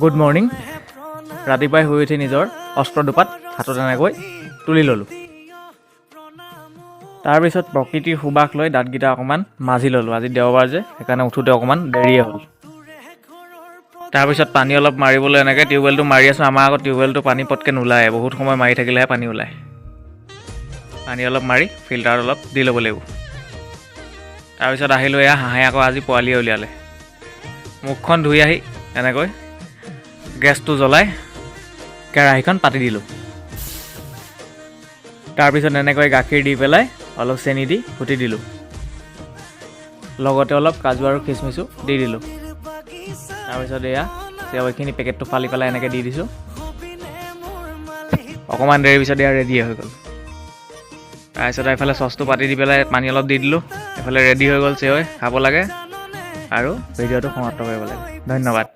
Good morning. ৰাতিপুৱাই শুই উঠি নিজৰ অস্ত্ৰ দুপাত হাতত এনেকৈ তুলি ল'লোঁ। তাৰপিছত প্ৰকৃতিৰ সুবাস লৈ দাঁতকেইটা অকণমান মাজি ল'লোঁ। আজি দেওবাৰ যে, সেইকাৰণে উঠোঁতে অকণমান দেৰিয়ে হ'ল। তাৰপিছত পানী অলপ মাৰিবলৈ এনেকৈ টিউবৱেলটো মাৰি আছোঁ। আমাৰ আগত টিউবৱেলটো পানী পটকৈ নোলায়, বহুত সময় মাৰি থাকিলেহে পানী ওলায়। পানী অলপ মাৰি ফিল্টাৰত অলপ দি ল'ব লাগিব। তাৰপিছত আহিলোঁ, এয়া হাঁহে আকৌ আজি পোৱালিয়ে উলিয়ালে। মুখখন ধুই আহি এনেকৈ গেছটো জ্বলাই কেৰাহীখন পাতি দিলোঁ। তাৰপিছত এনেকৈ গাখীৰ দি পেলাই অলপ চেনি দি ঘুটি দিলোঁ, লগতে অলপ কাজু আৰু খিচমিচো দি দিলোঁ। তাৰপিছত এয়া চেৱৈখিনি পেকেটটো ফালি পেলাই এনেকৈ দি দিছোঁ। অকণমান দেৰিৰ পিছত এয়া ৰেডি হৈ গ'ল। তাৰপিছত এইফালে চচটো পাতি দি পেলাই পানী অলপ দি দিলোঁ। এইফালে ৰেডি হৈ গ'ল চেৱৈ। খাব লাগে আৰু ভিডিঅ'টো সমাপ্ত কৰিব লাগে। ধন্যবাদ।